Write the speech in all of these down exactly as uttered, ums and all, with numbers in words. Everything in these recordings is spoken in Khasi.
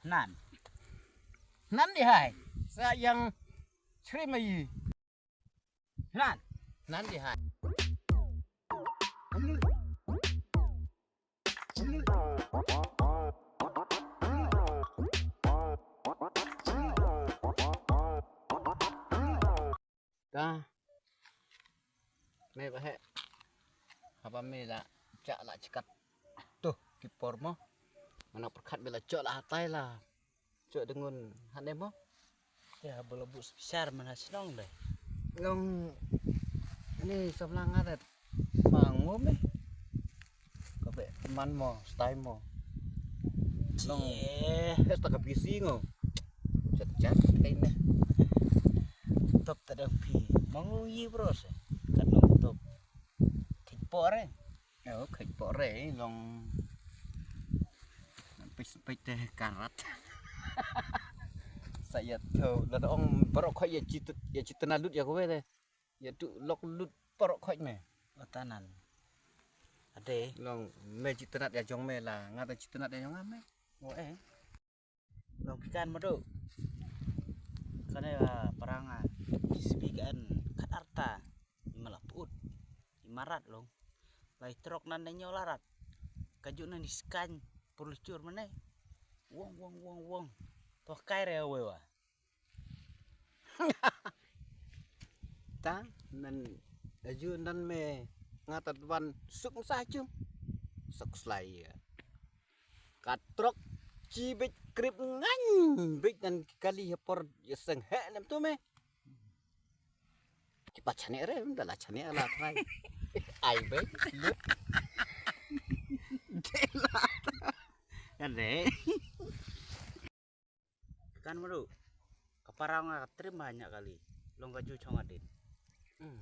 Nan. Nan di hai. Sa yang chri ma yi. Nan. Nan di hai. Ta. Me ba he. Haba me la ja la chikat. Tuh, ki por mo. Mana perkat me la jok la hatai la. Jok dengan hane mo. Ya, bala bu special mana senang deh. Long ini samla ngadat. Mangu me. Kabe man mo, style mo. Long. Cie. Hes tak bisi ngo. Chat chat kain deh. Top tadang pi. Mangu yi bros. Kan long top. Kik pore. Yo, kik pore long. Pis pis teh karat. Sa ya tho la ong barok khoi ya chit ya chit na lut ya ko we de. Ya tu lok lut barok khoi me. Atanan. Ade. Long me chit na ya jong me la nga ta chit na ya jong me. Wo eh. Long kikan madu. Kane ba parang a G C B kan kat arta. Ima la put. Ima rat long. Lai trok nan ne nyol arat. Kaju nan iskan purluchur mane. Wong wong wong wong. To kai re we wa. Ta nan aju nan me ngata wan suk sa chu. Suk slai ya. Ka trok chi bit krip ngan bit nan kali hapor ya seng he nem tu me. Ki pa chane re da la chane la trai. Ai bit lut. Kan re. Kan madu. Ka parang ka trim banyak kali. Long ka ju chong adin.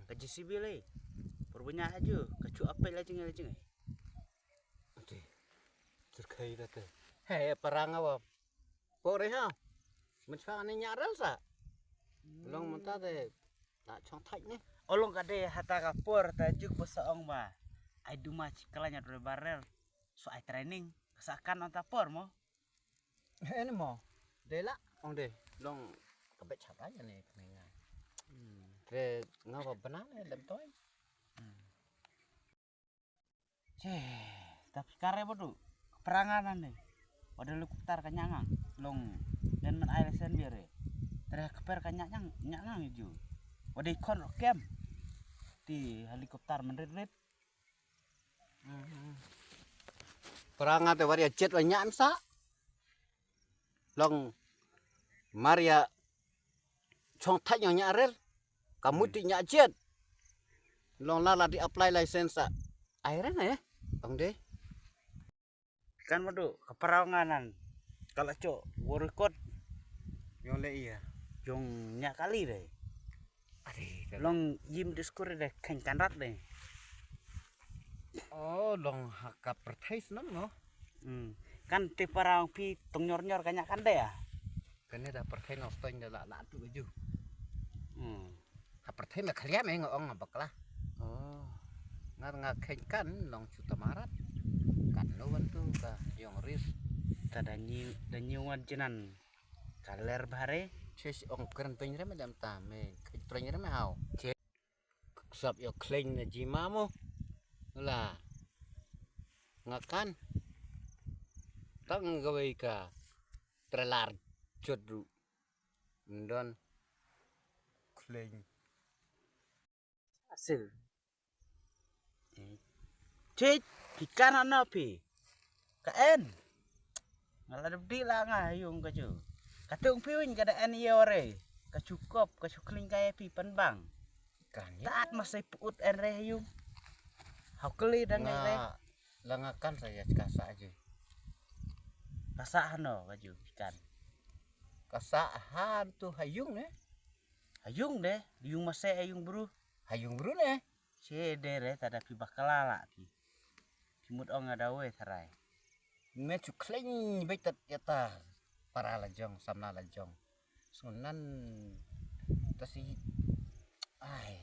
Ka G C B le. Perbanya aju ka chu apai la jing la jing. Ati. Terkai da te. He parang awa. Pore ha. Menchwa ne nyarel sa. Long menta de. Na chong thai ne. Olong ka de hata ka por ta juk ba sa ong ba. Ai duma chikala nya dre barel. So ai training. Sa kan on ta por mo. Ene mo. De la. Ong de. Long ka bet chapa nya ne kne nga. Tre nga ba bana ne lem toy. Che, tapi kare bodu. Perangan ane. Pada helikopter ka nyangang. Long den men ai lesen biare. Tre keper ka nyangang, nyangang ju. Pada ikon rokem. Ti helikopter menrit-rit. Perangan te waria jet wa nyam sa. Long maria chong thai nyong nya rel. Kamuti nya jet. Long la la di apply license sa. Ai ren eh. Ong de. Kan madu ka parau nganan. Kala cho worikot. Yong le iya. Yong nya kali de. Ade. Long yim diskur de khen kanrat de. Oh long ha ka perthai snam no. Kan te parau pi tong nyor nyor ka nya kan de ya. Kane da perthai no stoin da la la tu ju. Ha perthai me khliam eh nga ong bakla. Oh. Nga nga khen kan long chu tamarat. Kan no wan tu ka yong ris. Ta da nyi da nyi wan jinan. Kaler bare. Che si ong kren peng re me dam ta me khen peng re me hau. Che. Ksap yo khleng na jima mo. La. Nga kan. Tang gawei ka. Trelar chot ru. Ndon. Khleng. Asil. Chit, phi kan ano phi. Ka en. Nga la dep di la nga yung ka chu. Ka tung phi win ka da en ye ore. Ka chu kop, ka chu kling ka ye phi pen bang. Kan ye. Tat ma sai put en re yung. Hau kli da ngai re. Nga la nga kan sa ya ka sa ji. Ka sa hano ka chu phi kan. Ka sa han tu ha yung ne. Ha yung de, yung ma sai ha yung bru. Ha yung bru ne. Che de re ta da phi bakla la phi. Phi mut ong ada we tharai. Me chu khleng beit tat ya ta para la jong samla la jong. Sunan ta si ai.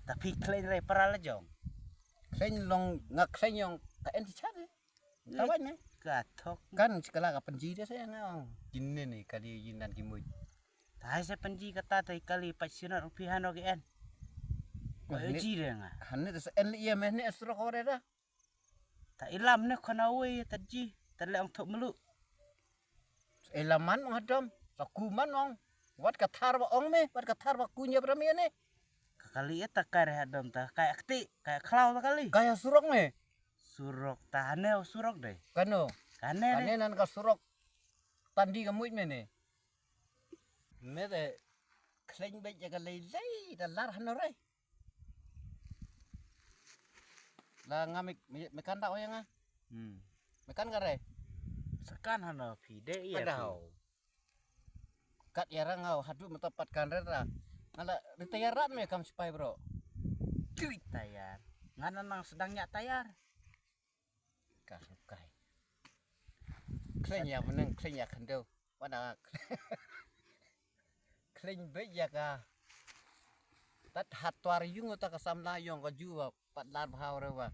Ta phi khleng re para la jong. Khleng long nga khleng yong ka en ti chat. Ta wan ne. Ka thok. Kan chi kala ka pynji de sa nga ong. Kine ne kali yin nan ki muj. Tai sa pynji kata tai kali pat sinot phi hano ki en. Ko ji de nga. Hane de sa en li ye me ne surok ore da. Ta ilam ne khona wei ta ji ta le ong thok melu. Ilam man ong hadom. Sa ku man ong. Wat ka thar ba ong me, wat ka thar ba ku nya bra me ne. Ka kali eta kai re hadom ta kai akti, kai khlaw ta kali. Kai surok me. Surok ta hane surok de. Kano. Kane ne. Kane nan ka surok. Tandi ka muj me ne. Me de khleng bej ya ka lei lei da lar hano re. La nga me me kan da o ya nga. Hmm. Me kan ka re. Sekan hano phi de iya. Adau. Kat ya rang au hadu mata pat kan re ra. Ngala retire rat me kam sipai bro. Retire. Ngana nang sedang nyak tayar. Ka sukai. Khleng ya meneng khleng ya khendau. Wana khleng bej ya ka. Tat hat tuar yung ta ka samla yung ka ju wa pat lar bhau re wa.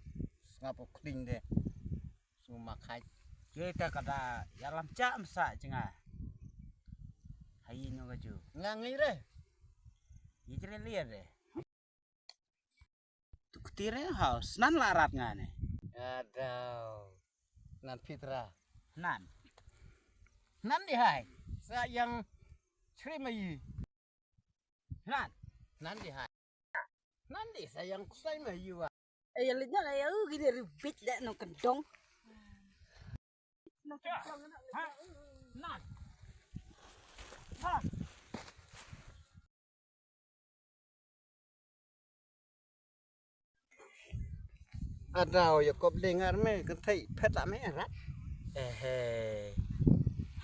Sngap u khleng de. Suma khai. Ye ta ka da ya lam cha msa chinga. Hayi no ka ju. Nga ngai re. Ye jre lier de. Tu kti re haus nan la rat nga ne. Adau. Nan pitra. Nan. Nan di hai. Sa yang chri ma yi. Nan. Nan di hai. Nan di sa yang kusai ma yi wa. Ay le nya ay u gidi ribit le no kendong. Nan. Ha. Adau ya kop lengar me kan thai phet la me rat. Eh.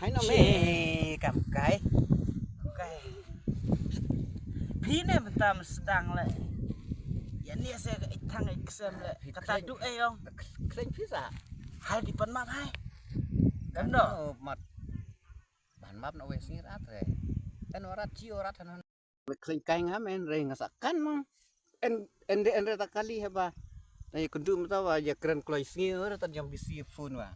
Hai no me. Kam kai. Kai. Phi ne benta mesdang le. Ya ni se ka ithang iksem le. Kata du e yong. Khleng phi sa. Hai di pan map hai. Kan do. Mat. Ban map na we sngi rat re. Kan rat chi rat han. Me khleng kai nga men re nga sa kan mo. En en de en re ta kali heba. Na ye kundu mata wa ya kren kloi sngi re ta jam bisi phone wa.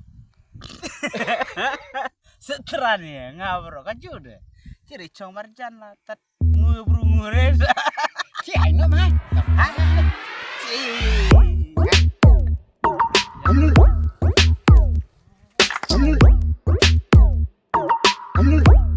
Setran ye nga bro ka ju de. Chiri chong marjan la tat ngu bru ngu re.